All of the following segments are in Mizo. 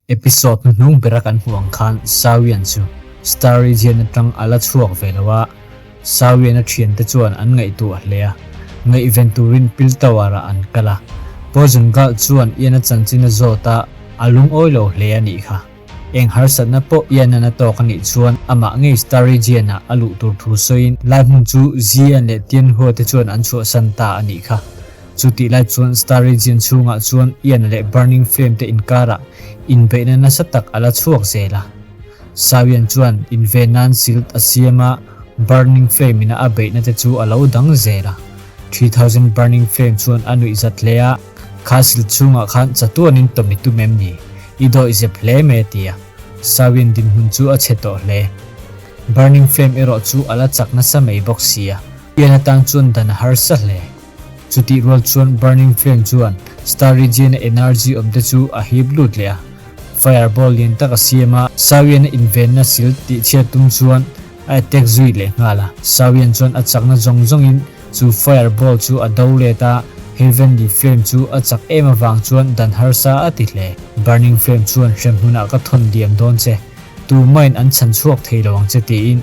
Episode hnuhnung bera kan hmuh ang khan Sawian chu Star Region atang a la chhuak ve lo a, Sawian a thiante chuan an ngaihtuah hle a, ngaihven turin Piltower ah an kal a. Poison Girl chuan Ian a chanchin a zawt a, a lungawi lo hle a nih kha. Eng harsatna pawh Ian-an a tawk a nih chuan amah ngei Star Region ah a luh tur thu sawiin lai hmun chu Zian leh Tianhua te chuan an chhuahsan ta a nih kha. Chutih lai chuan Star Region chhungah chuan Ian leh Burning Flame te inkarah inbeihna nasa tak a la chhuak zel a. Sawian chuan inven nan shield a siam a, Burning Flame ina a beihna te chu a lo dang zel a. 3000 Burning Flame chuan a nuih zat hle a, Kha shield chhungah khan chatuanin tawm i tum em ni? I dawih zep hle mai a ti a. Sawian dinhmun chu a chhe tawh hle. Burning Flame erawh chu a la chak nasa mai bawk si a, Ian atan chuan dan a harsa hle. Chutih rual chuan Burning Flame chuan Star Region-a energy awmte chu a hip lut leh a. Fireball lian tak a siam a, Sawian-a invenna sil tihchhiat tum chuan a attack zui leh nghal a. Sawian chuan a chakna zawng zawngin chu fireball chu a do let a, Heavenly Flame chu a chak em avang chuan dan harsa a ti hle. Burning Flame chuan hremhmunah ka thawn diam dawn che. Tumain an chhan chhuak thei lo ang che tiin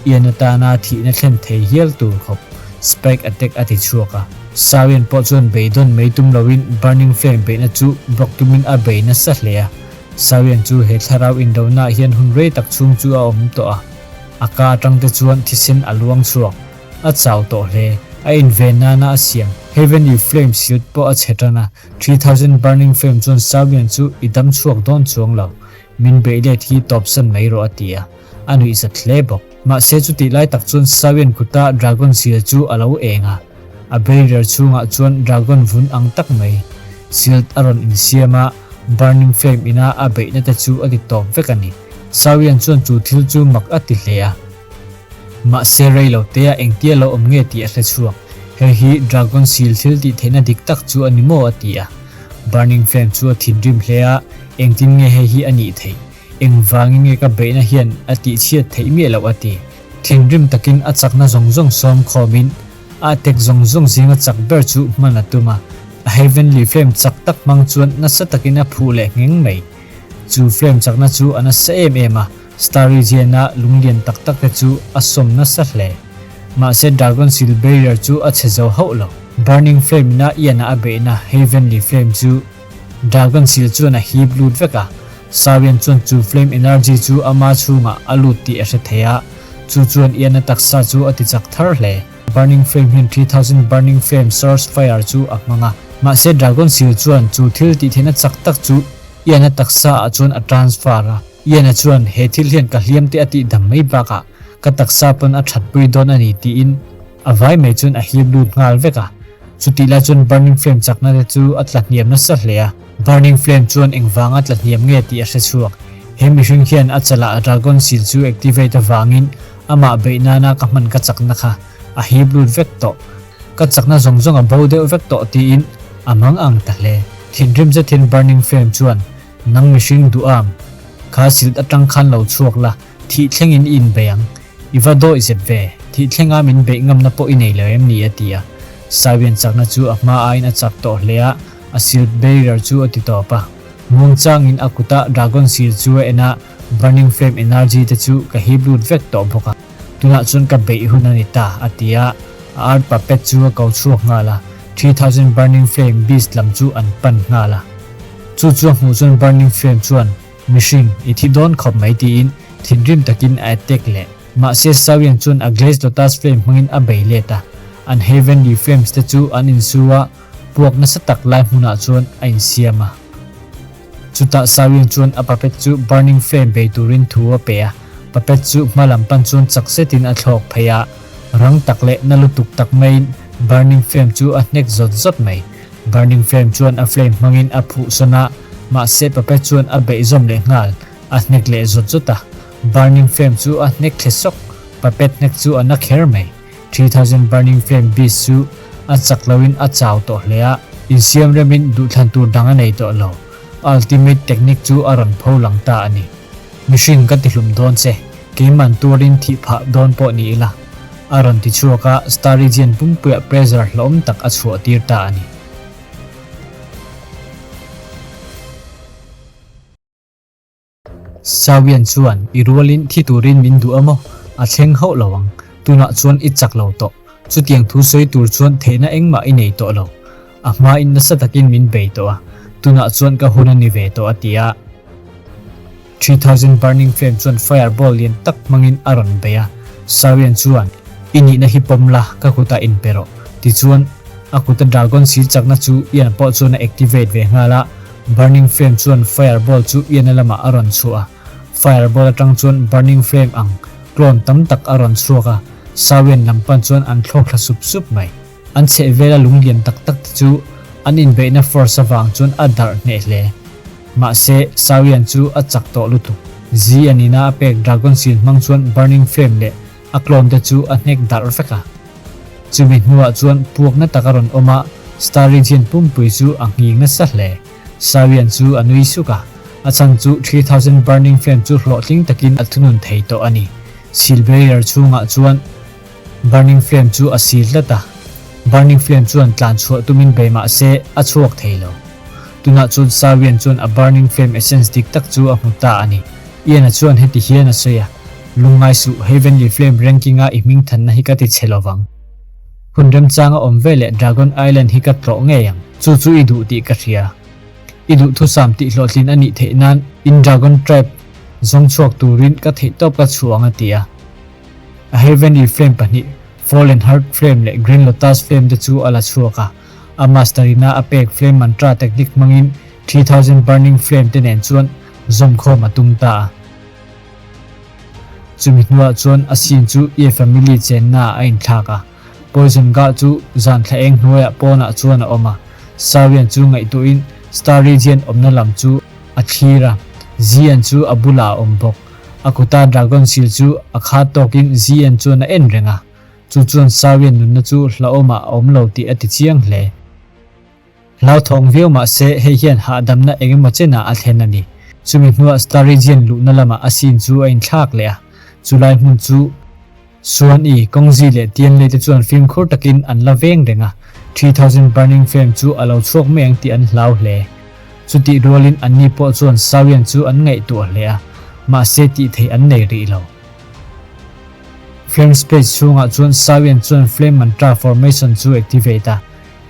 Ian atana thihna thlen thei hial tur khawp Spike attack a ti chhuak a. Sawian pawh chuan beidawn mai tum loin Burning Flame beihna chu block tumin a bei nasa hle a. Sawian chu he thlarau indona hian hun rei tak chhung chu a awm tawh a. A ka atang te chuan thisen a luang chhuak. A chau tawh hle. A inven nana a siam Heavenly Flame shield pawh a chhe tan a. 3000 Burning Flame chuan Sawian chu i dam chhuak dawn chuang lo. Min beih let hi tawpsan mai rawh a ti a, a nuih zat hle bawk. Mahse chutih lai tak chuan Sawian kuta Dragon seal chu a lo eng a, a barrier chhungah chuan Dragon vun ang tak mai shield a rawn insiam a, Burning Flame ina a beihna te chu a ti tawp vek a ni. Sawian chuan chu thil chu mak a ti hle a. Mahse rei lo te a engtia lo awm nge tih a hre chhuak. Hei hi Dragon Seal thil tih theihna dik tak chu a ni maw a ti a. Burning Flame chu a thinrim hle a, engtin nge hei hi a nih theih? Engvangin nge ka beihna hian a tihchhiat theih miah loh a ti. Thinrim takin a chakna zawng zawng sawm khawmin a attack zawng zawng zinga chak ber chu hman a tum a. A Heavenly Flame chak tak hmang chuan nasa takin a phuh leh ngheng mai. Chu flame chakna chu a nasa em em a, Star Region-a lunglian tak tak te chu a sawm nasa hle. Mahse Dragon Seal Barrier chu a chhe zo hauh lo. Burning Flame ina Ian-a a beihna Heavenly Flame chu Dragon Seal chuan a hip lut vek a, Sawian chuan chu flame energy chu ama chhungah a lut tih a hre thei a, chu chuan Ian-a taksa chu a tichak thar hle. Burning Flame hian 3000 Burning Flame Source Fire chu a hmang a, mahse Dragon Seal chuan chu thil tihtheihna chak tak chu Ian-a taksa ah chuan a transfer a. Ian-a chuan he thil hian ka hliam te a tih dam mai bakah ka taksa pawn a that pui dawn a ni tiin a vai mai chuan a hip lut nghal vek a. Chutih lai chuan Burning Flame chakna te chu a tla hniam nasa hle a. Burning Flame chuan engvanga tla hniam nge tih a hre chhuak. He mihring hian a chalah Dragon Seal chu activate avangin amah beih nana ka hman ka chakna kha a hip lut vek tawh. Ka chakna zawng zawng a bo deuh vek tawh tiin a mang ang ta hle. Thinrim zetin Burning Flame chuan, Nang mihring duham, kha silt atang khan lo chhuak la, thih thlengin i inbei ang. I va dawih zep ve, thih thlenga min beih ngamna pawh i nei lo em ni? a ti a. Saiwian chakna chu a hma aiin a chak tawh hle a, a silt barrier chu a ti tawp a. Muangchangin a kuta Dragon Seal chu a en a, Burning Flame energy te chu ka hip lut vek tawh bawk a. Tunah chuan ka beih hun a ni ta, a ti a, a art puppet chu a ko chhuak nghal a, 3000 Burning Flame Beast lam chu an pan nghal a. Chu chu a hmuh chuan Burning Flame chuan, Mihring, i thi dawn khawp mai tiin thinrim takin a attack leh. Mahse Sawian chuan a Glazed Lotus Flame hmangin a bei let a, an Heavenly Flames te chu an insu a, puak nasa tak lai hmunah chuan a insiam a. Chutah Sawian chuan a puppet chu Burning Flame bei turin thu a pe a, puppet chu hma lam pan chuan chak zetin a thlawk phei a, rang tak leh na lutuk tak maiin Burning Flame chu a hnek zawt zawt mai. Burning Flame chuan a flame hmangin a phuh sawn a, mahse puppet chuan a beih zawm leh nghal, a hnek leh zawt zawt a. Burning Flame chu a hnek thle sawk, puppet hnek chu a na kher mai. 3000 Burning Flame Beast chu a chak loin a chau tawh hle a, insiam remin duhthlan tur dang a nei tawh lo. Ultimate Technique chu a rawn pho lang ta a ni. Mihring ka tihlum dawn che, keiman tuarin thih phah dawn pawh ni ila, a rawn ti chhuak a, Star Region pumpuiah pressure hlauhawm tak a chhuah tir ta a ni. Sawian chuan, I rualin thi turin min duh a maw? A thleng hauh lo ang. Tunah chuan i chak lo tawh. Chutiang thu sawi tur chuan theihna engmah i nei tawh lo. A hmain nasa takin min bei tawh a, tunah chuan ka hun a ni ve tawh a ti a. 3000 Burning Flame chuan fireball lian tak hmangin a rawn bei a. Sawian chuan, I nihna hi pawm la, ka kutah inpe rawh. Tichuan, a kuta dragon sir chakna chu Ian pawh chuan a activate ve nghal a. Burning Flame chuan fireball chu Ian-a lamah a rawn chhuah a. Fireball atang chuan Burning Flame ang clone tam tak a rawn chhuak a, Sawian lam pan chuan an thlawk thla sup sup mai. An chhehvela lung lian tak tak te chu an inbeihna force avang chuan a darh hneh hle. Mahse, Sawian chu a chak tawh lutuk. Zi an ina a pek Dragon Seal hmang chuan Burning Flame leh a clone te chu a hnek darh vek a. Chumi hnuah chuan puakna tak a rawn awm a, Star Region pumpui chu a nghing nasa hle. Sawian chu a nui suk a, a chhan chu 3000 Burning Flame chu hlawhtling takin a thunun thei tawh a ni. Seal barrier chhungah chuan Burning Flame chu a sil tlat a, Burning Flame chuan tlan chhuah tumin bei mah se a chhuak thei lo. Tunah chuan Sawian chuan a Burning Flame essence dik tak chu a hmu ta a ni. Ian-a chuan heti hian a sawi a, Lungngai suh, Heavenly Flame ranking-a i hming thanna hi ka ti chhe lovang. Hun remchanga awm ve leh Dragon Island hi ka tlawh ngei ang. Chu chu i duh tih ka hria. I duhthusam tih hlawhtlin a nih theih nan in Dragon Tribe zawng chhuak turin ka theihtawp ka chhuah ang a ti a. A Heavenly Flame pahnih, Fallen Heart Flame leh Green Lotus Flame te chu a la chhuak a. A master ina a pek Flame Mantra technique hmangin 3000 Burning Flame te nen chuan zawmkhawm a tum ta a. Chumi hnuah chuan a scene chu Ye family chenna ah a inthlak a. Poison Gah chu zan thla eng hnuaiah pawnah chuan a awm a. Sawian chu ngaihtuahin Star Region awmna lam chu a thlir a, Zian chu a bulah a awm bawk. A kuta Dragon Seal chu a khat tawkin Zian chuan a en reng a. Chu chuan Sawian nunna chu hlauhawmah a awm lo tih a ti chiang hle. Hlauthawng viau mah se hei hian hahdamna eng emaw chenah a thlen a ni. Chumi hnuah Sturgeon luhna lamah a scene chu a inthlak leh a, chulai hmun chu Suan-i, Kawngzi leh Tianlei te chuan fimkhur takin an la veng reng a, 3000 Burning Flame chu a lo chhuak mai ang tih an hlau hle. Chutih rualin anni pawh chuan Sawian chu an ngaihtuah hle a, mahse tih theih an nei rih lo. Flame Space chhungah chuan Sawian chuan Flame Mantra Formation chu activate a,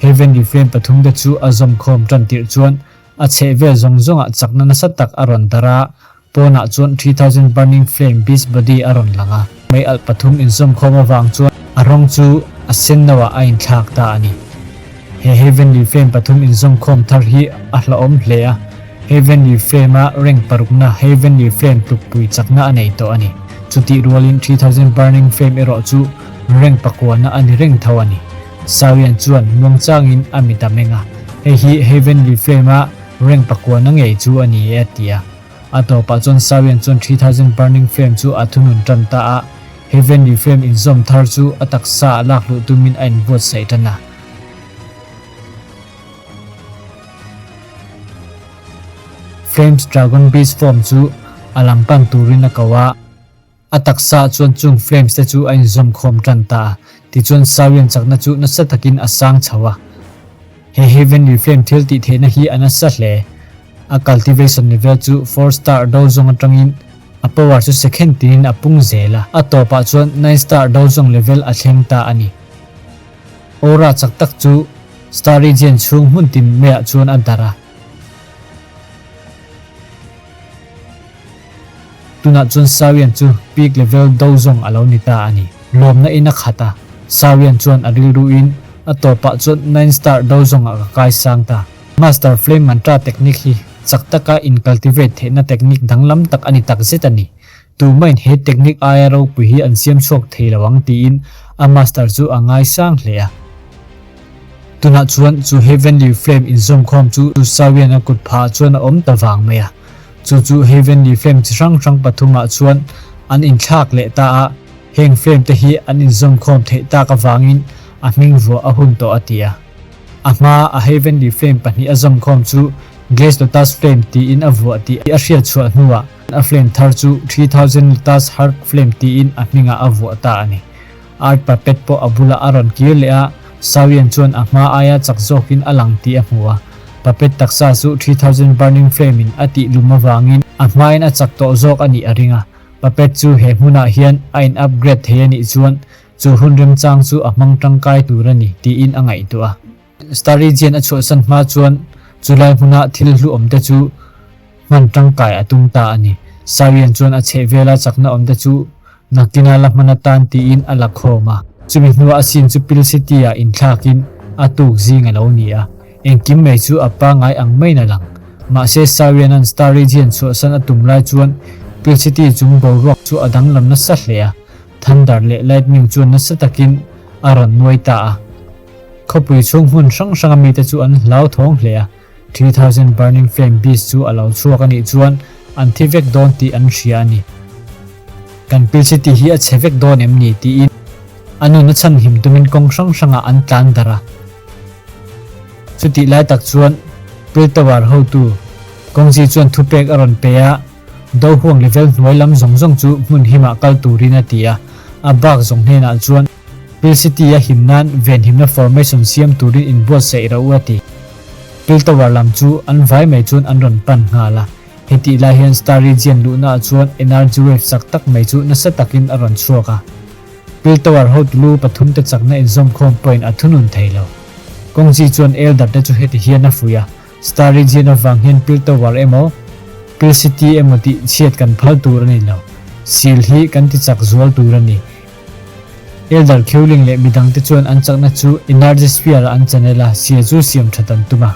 Heavenly Flame pathumte chu a zawmkhawm tan tirh chuan a chhehvel zawng zawngah chakna nasa tak a rawn darh a, pawnah chuan 3000 Burning Flame Beast Body a rawn lang a. Mei alh pathum inzawmkhawm avang chuan a rawng chu a sen noah a inthlak ta a ni. He Heavenly Flame pathum inzawmkhawm thar hi a hlauhawm hle a, Heavenly Flame-a rank parukna Heavenly Flame tlukpui chakna a nei tawh a ni. Chutih rualin 3000 Burning Flame erawh chu rank pakuana a ni reng tho a ni. Sawian chuan muangchangin a mit a meng a, Hei hi Heavenly Flame-a rank pakuana ngei chu a ni e a ti a. A tawpah chuan Sawian chuan 3000 Burning Flame chu a thunun tan ta a, Heavenly Flame inzawm thar chu a taksa a lakluh tumin a inbuatsaih tan a. Flames Dragon Beast form chu a lam pan turin a ko a. A taksa ah chuan chung flames te chu a inzawm khawm tan ta a, tichuan Sawian chakna chu nasa takin a sang chho a. He Heavenly Flame thil tih theihna hi a nasa hle. A cultivation level chu four star dozong atangin a power chu second tinin a pung zel a, a tawpah chuan nine star dozong level a thleng ta a ni. Aura chak tak chu Star Region chhung hmun tin maiah chuan a darh a. Tunah chuan Sawian chu peak level do zawng a lo ni ta a ni. Lawmna in a khat a, Sawian chuan a rilruin a tawpah chuan nine star do zawngah ka kai sang ta. Master Flame Mantra technique hi chak taka in cultivate theihna technique danglam tak a ni takzet a ni. Tumain he technique aia ropui hi an siam chhuak thei lo ang tiin a master chu a ngaisang hle a. Tunah chuan chu Heavenly Flame inzawmkhawm chu Sawian a kut phah chuan a awm ta vang mai a. Chu chu Heavenly Flame chi hrang hrang pathumah chuan an inthlak leh ta a, heng flame te hi an inzawmkhawm theih tak avangin a hming vuah a hun tawh a ti a. A hma a Heavenly Flame pahnih a zawmkhawm chu Glaze Lotus Flame tiin a vuah tih a hriat chhuah hnuah a flame thar chu 3000 Lotus Heart Flame tiin a hmingah a vuah ta a ni. Art puppet pawh a bulah a rawn kir leh a, Sawian chuan a hma aia chak zawkin a lang tih a hmu a. Puppet taksa chu 3000 Burning Flame in a tih lum avangin A hmain a chak tawh zawk a nih a ring a, Puppet chu he hmunah hian a in upgrade thei a nih chuan chu hun remchang chu a hmang tangkai tur a ni tiin a ngaihtuah a. Starigian a chhuahsan hma chuan chulai hmuna thil hlu awmte chu hman tangkai a tum ta a ni. Sarian chuan a chhehvela chakna awmte chu nakina la hman atan tiin a la khawm a. Chumi hnuah a sin chu Pil City-ah inthlakin a tuk zing a lo ni a. Engkim mai chu a pangngai ang maiin a lang. Mahse Sarian-a'n Starigian chhuahsan a tum lai chuan Pil City chung boruak chu a danglam nasa hle a. Thunder leh Lightning chuan nasa takin a rawn nuai ta a. Khawpui chhung hmun hrang hranga mite chu an hlauthawng hle a, 3000 Burning Flame Beast chu a lo chhuak a nih chuan an thi vek dawn tih an hria a ni. Kan Pil City hi a chhe vek dawn em ni tiin a nun a chhanhim tumin kawng hrang hrangah an tlan darh a. Chutih lai tak chuan Pil Tower hotu Kawngzi chuan thupek a rawn pe a, Do huang level hnuai lam zawng zawng chu hmun himah kal turin a ti a, a bak zawng hnenah chuan Pil City a him nan venhimna formation siam turin inbuatsaih rawh u a ti. Pil Tower lam chu an vai mai chuan an rawn pan nghal a, hetih lai hian Star Region luhnaah chuan energy wave chak tak mai chu nasa takin a rawn chhuak a. Pil Tower hotu lu pathumte chakna inzawmkhawm pawhin a thunun thei lo. Kawngzi chuan Elder te chu heti hian a fuih a, Star Region avang hian Pil Tower emaw, Pil City emaw tih chhiat kan phal tur a ni lo. Sil hi kan ti chak zual tur a ni. Elder Khewling leh midangte chuan an chakna chu Energy Sphere ah an channel a, sil chu siam that an tum a.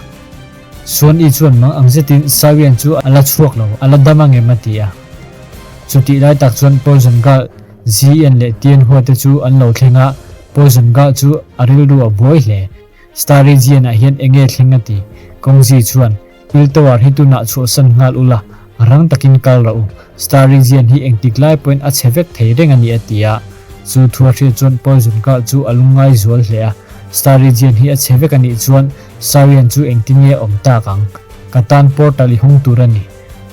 Suan-i chuan mang ang zetin Sawian chu a la chhuak lo, a la dam angem a ti a. Chutih lai tak chuan Poison Girl, Ziyan leh Tianhua te chu an lo thleng a, Poison Girl chu a rilru a buai hle. Star Region ah hian enge thleng a ti? Kawngzi chuan, Pil Tower hi tunah chhuahsan nghal ula, rang takin kal rawh u. Star Region hi engtik lai pawhin a chhe vek thei reng a ni a ti a. Chu thu a hriat chuan Poison Girl chu a lungngai zual hle a. Star Region hi a chhe vek a nih chuan Sarian chu engtin nge awm tak ang? Ka tan portal i hung tur a ni.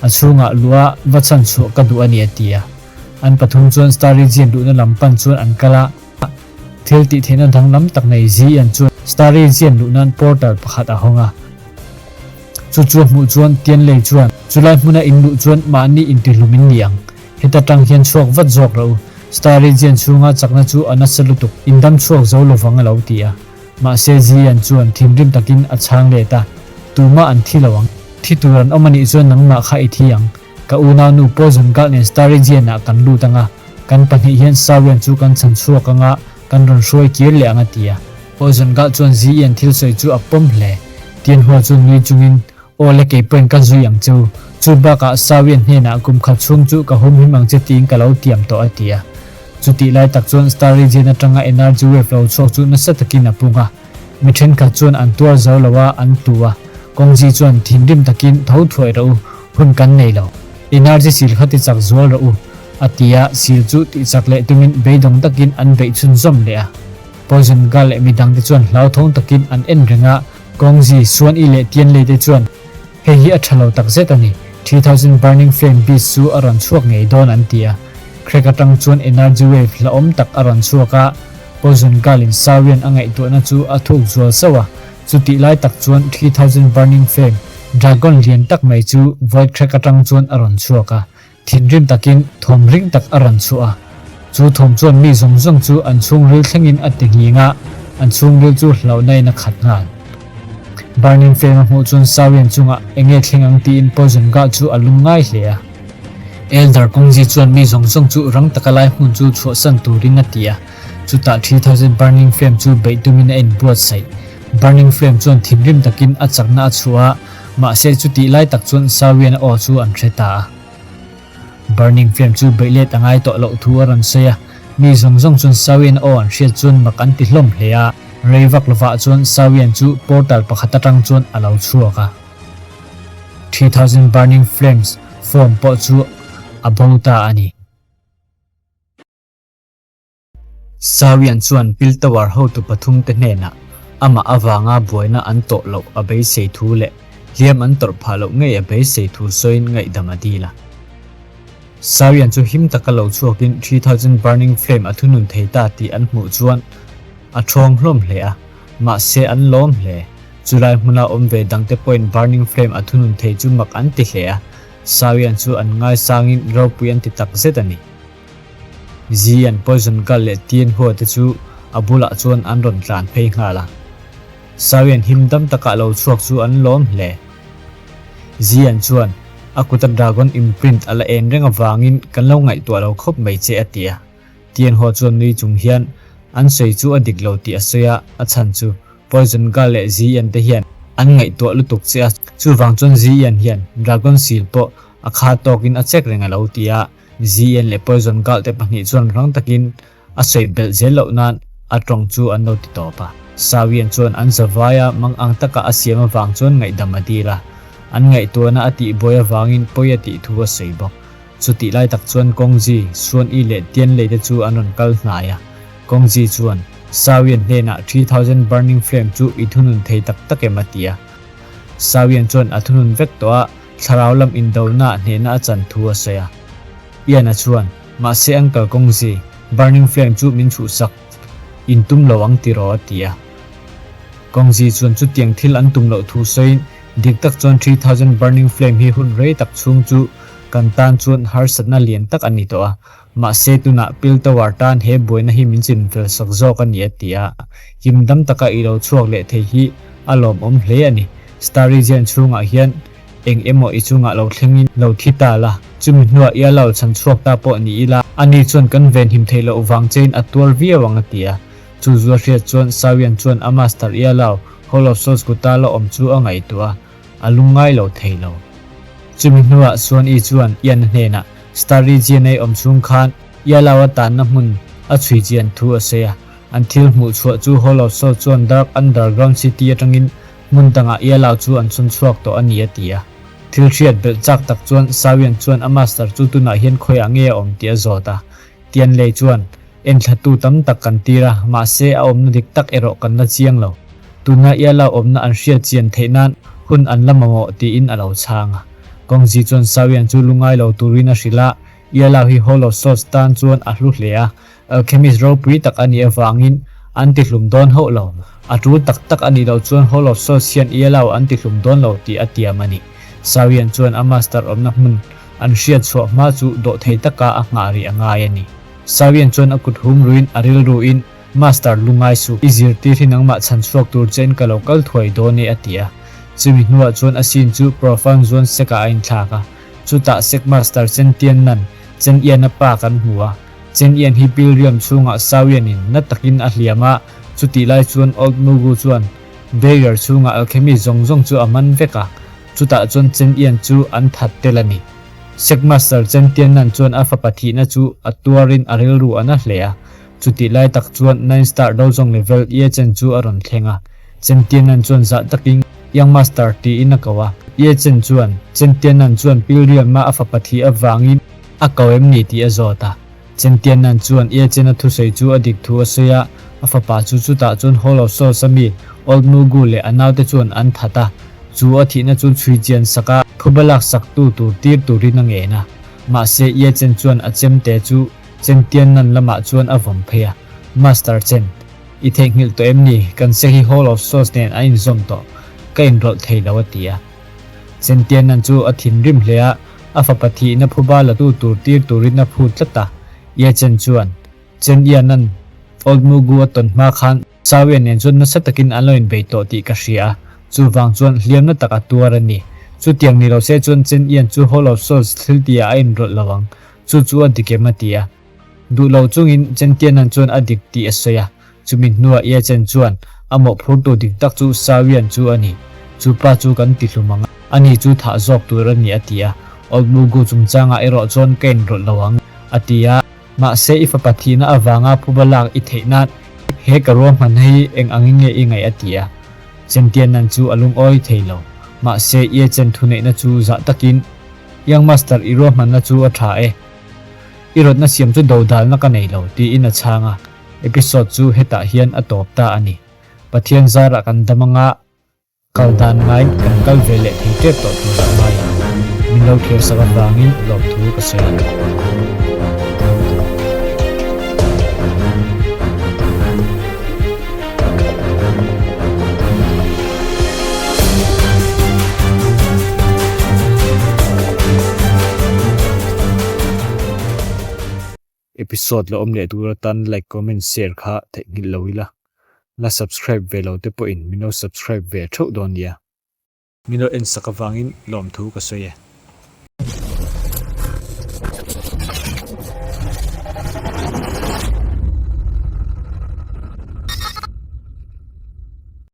A chhungah luh a va chhan chhuah ka duh a ni a ti a. An pathum chuan Star Region luhna lam pan chuan an kal a. Thil tih theihna danglam tak nei Zian chuan Starry Zian luh nan portal pakhat a hawng a. Chu chu a hmuh chuan Tianlei chuan, Chulai hmuna in luh chuan mahni intihlum in ni ang. Heta tang hian chhuak vat zawk rawh u. Starry Zian chhunga chakna chu a nasa lutuk, in dam chhuak zo lovang a lo ti a. Mahse Zian chuan thinrim takin a chhang let a, Tumah an thi lo ang. Thi tur an awm a nih chuan nangmah kha i thi ang. Ka unaunu Poison Girl nen Starry Zian-ah kan lut ang a, kan pahnih hian Sawian chu kan chhan chhuak ang a, kan rawn hruai kir leh ang a ti a. Poison Girl chuan Zian thil sawi chu a pawm hle. Tianhua chuan nui chungin, Aw le kei pawhin ka zui ang che u. Chu bakah Sawian hnenah kum khat chhung chu ka humhim ang che tiin ka lo tiam tawh a ti a. Chutih lai tak chuan Starry Zian atanga energy wave lo chhuak chu nasa takin a pung a. Mi thenkhat chuan an tuar zo lo a, an tu a. Kawngzi chuan thinrim takin tho thuai rawh u, hun kan nei lo. Energy sil kha ti chak zual rawh u, a ti a, sil chu tih chak leh tumin beidawng takin an beih chhunzawm leh a. Poison Girl leh midangte chuan hlauthawng takin an en reng a, Kawngzi, Suan-i leh Tianlei te chuan, Hei hi a tha lo tak zet a ni, 3000 Burning Flame Beast chu a rawn chhuak ngei dawn an ti a. Crack atang chuan energy wave hlauhawm tak a rawn chhuak a, Poison Girl in Saurian a ngaihtuahna chu a thuk zual sauh a, chutih lai tak chuan 3000 Burning Flame Dragon lian tak mai chu Void Crack atang chuan a rawn chhuak a, thinrim takin thawm ring tak a rawn chhuah a. Chu thawm chuan mi zawng zawng chu an chhungril thlengin a ti nghing a, an chhungril chu hlauhna in a khat nghal. Burning Flame a hmuh chuan Saurian chungah enge thleng ang tiin Poison Girl chu a lung ngai hle a. Elder Kawngzi chuan mi zawng zawng chu rang taka lai hmun chu chhuahsan turin a ti a, chutah 3000 Burning Flame chu beih tumin a inbuatsaih. Burning Flame chuan thinrim takin a chakna a chhuah a, mahse chutih lai tak chuan Sawian a aw chu an hre ta a. Burning Flame chu beih let a ngai tawh loh thu a rawn sawi a, mi zawng zawng chuan Sawian aw an hriat chuan mak an ti hlawm hle a, rei vak lovah chuan Sawian chu portal pakhat atang chuan a lo chhuak a. 3000 Burning Flames form pawh chu a bo ta a ni. Sawian chuan Pil Tower hotu pathumte hnenah amah avanga buaina an tawh loh a beisei thu leh hliam an tawrh phah loh ngei a beisei thu sawiin ngaihdam a dil a. Sawian chu him taka lo chhuakin 3000 Burning Flame a thunun thei ta tih an hmuh chuan a ṭhawng hlawm hle a, mahse an lawm hle. Chulai hmuna awm ve dangte pawhin Burning Flame a thunun thei chu mak an ti hle a. Sawian chu an ngaisangin ropui an ti tak zet a ni. Zian Poison Girl leh Tien Hua te chu a bulah chuan an rawn tlan phei nghal a. Sawian him dam takah lo chhuak chu an lawm hle. Zian chuan a kuta dragon imprint a la en reng avangin kan lo ngaihtuah lo khawp mai che a ti a. Tien Hua chuan nui chung hian an sawi chu a dik lo tih a sawi a, a chhan chu Poison Girl leh Zian te hian an ngaihtuah lutuk che a, chuvang chuan Zian hian dragon seal pawh a kha tawkin a check reng a lo ti a. Zian leh Poison Girl te pahnih chuan rang takin a sawi belh zel loh nan a tawng chu an lo ti tawp a. Sawian chuan an zavaia mang ang taka a siam avang chuan ngaihdam a dil a, an ngaihtuahna a tihbuai avangin pawi a tih thu a sawi bawk. Chutih lai tak chuan Kawngzi, Suan-i leh Tianlei te chu an rawn kal hnai a. Kawngzi chuan, Sawian hnenah 3000 burning flame chu i thunun thei tak tak em a ti a. Sawian chuan a thunun vek tawh a, thlarau lam indonaah hnehna a chan thu a sawi a. Ian-a chuan, Mahse Uncle Kawngzi, burning flame chu min chhuhsak in tum lo ang tiraw a ti a. Kawngzi chuan chutiang thil an tum loh thu sawiin, Dik tak chuan 3000 burning flame hi hun rei tak chhung chu kan tan chuan harsatna lian tak a ni tawh a, mahse tunah Pil Tower tan he buaina hi min chinfel sak zawk a ni a ti a. Him dam taka i lo chhuak leh thei hi a lawmawm hle a ni. Star Region chhungah hian eng emaw i chungah lo thlengin lo thi ta la, chumi hnuah ia lo chhan chhuak ta pawh ni ila, ani chuan kan venhim theih loh vang chein a tuar viau ang a ti a. Chu zua hriat chuan Sawian chuan a master ia lo Hall of Souls kuta la awm chu a ngaihtuah a, a lungngai lo thei lo. Chumi hnuah Suan-i chuan Ian-a hnenah Star Region a awm chhung khan ia lo a tanna hmun a chhui chian thu a sawi a. An thil hmuh chhuah chu Hall of Souls chuan Dark Underground City atangin hmun dangah ia lo chu an chhun chhuak tawh a ni a ti a. Thil hriat belh chak tak chuan Sawian chuan a master chu tunah hian khawiah nge a awm tih a zawt a. Tianlei chuan enthlatu tam tak kan tir a, mahse a awmna dik tak erawh kan la chiang lo. Tuna Iala awmna an hriat chian theih nan hun an la mamawh tiin a lo chhang a. Kawngzi chuan Sawian chu lungai lo turin a hrilh a, Iala hi Hall of Swords tan chuan a hlu hle a, Alchemist ropui tak a nih avangin an tihlum dawn hauh lo. A tul tak tak a nih loh chuan Hall of Swords hian Ialao an tihlum dawn lo tih a tiam a ni. Sawian chuan a master awmna hmun an hriat chhuah hma chu dawhthei taka a nghah rih a ngai a ni. Sawian chuan a kut hum ruin a rilruin, Master lungai suh, i zirtir hi nangmah chhan chhuak tur chein ka lo kal thuai dawn e a ti a. Chumi hnuah chuan a scene chu Profound Zuan Sek-ah a inthlak a. Chutah Sek Master Chen Tian Nan, Chen Ian-a pa kan hmu a. Chen Ian hi pilriam chhungah Sawianin na takin a hliam a, chutih lai chuan Old Mugu chuan barrier chhungah alchemy zawng zawng chu a man vek a, chutah chuan Chen Ian chu an that tel a ni. Sek Master Chen Tian Nan chuan a fapa thihna chu a tuarin a rilru a na hle a, chutih lai tak chuan Nine Star Dojong level Ye Chen chu a rawn thleng a. Chen Tian Nan chuan zah takin Young Master tiin a ko a, Ye Chen chuan Chen Tian Nan chuan pilriama a fapa thih avangin A ko em ni tih a zawt a. Chentiannan chuan Ye Chen-a thusawi chu a dik thu a sawi a, a fapa chu chutah chuan Hall of Souls a mi Old Mugu leh a naute chuan an that a, chu a thihna chu chhui chian sak a, phuba lak sak tu tur tir turin a ngen a. Mahse Ye Chen chuan a chemte chu Chentiannan lamah chuan a vawm phei a, Master Chen, i theihnghilh tawh em ni? Kan se hi Hall of Souls nen a inzawm tawh, ka inrawlh thei lo a ti a. Chentiannan chu a thinrim hle a, A fapa thihna phuba latu tur tir turin a phut tlat a, Ye Chen chuan, Chen Ian-a'n Old Mugu a tawn hma khan Zhao Ian nen chuan nasa takin an lo inbei tawh tih ka hria a, chuvang chuan hliamna tak a tuar a ni. Chutiang ni lo se chuan Chen Ian chu Hall of Souls thiltihah a inrawlh lo ang, chu chu a dik em a ti a. Duh lo chungin Chen Tianan chuan a dik tih a sawi a, chumi hnuah Ye Chen chuan a mawhphurtu dik tak chu Sawian chu a ni. Chu pa chu kan ti hlum ang a, ani chu thah zawk tur a ni a ti a. Old Mugu chungchangah erawh chuan ka inrawlh lo ang a ti a. Mahse i fapa thihna avanga phuba lak i theih nan he ka ruahmanna hi eng angin nge i ngaih a ti a. Chen Tianan chu a lungawi thei lo. Mahse Ye Chen thuneihna chu zah takin Young Master i ruahmanna chu a tha e. I rawtna siam chu dodalna ka nei lo, tiin a chhang a. Episode chu hetah hian a tawp ta a ni. Pathian zarah kan dam anga kal dan ngaiin kan kal ve leh thei tep tawh tur a ngai ang. Min lo thlir sak avangin lawmthu ka sawi a. Episode la awm leh tur atan like comment share kha theihnghilh lo ila. La subscribe ve lo te pawhin min lo subscribe ve theuh dawn nia. Min lo en sak avangin lawmthu ka sawi e.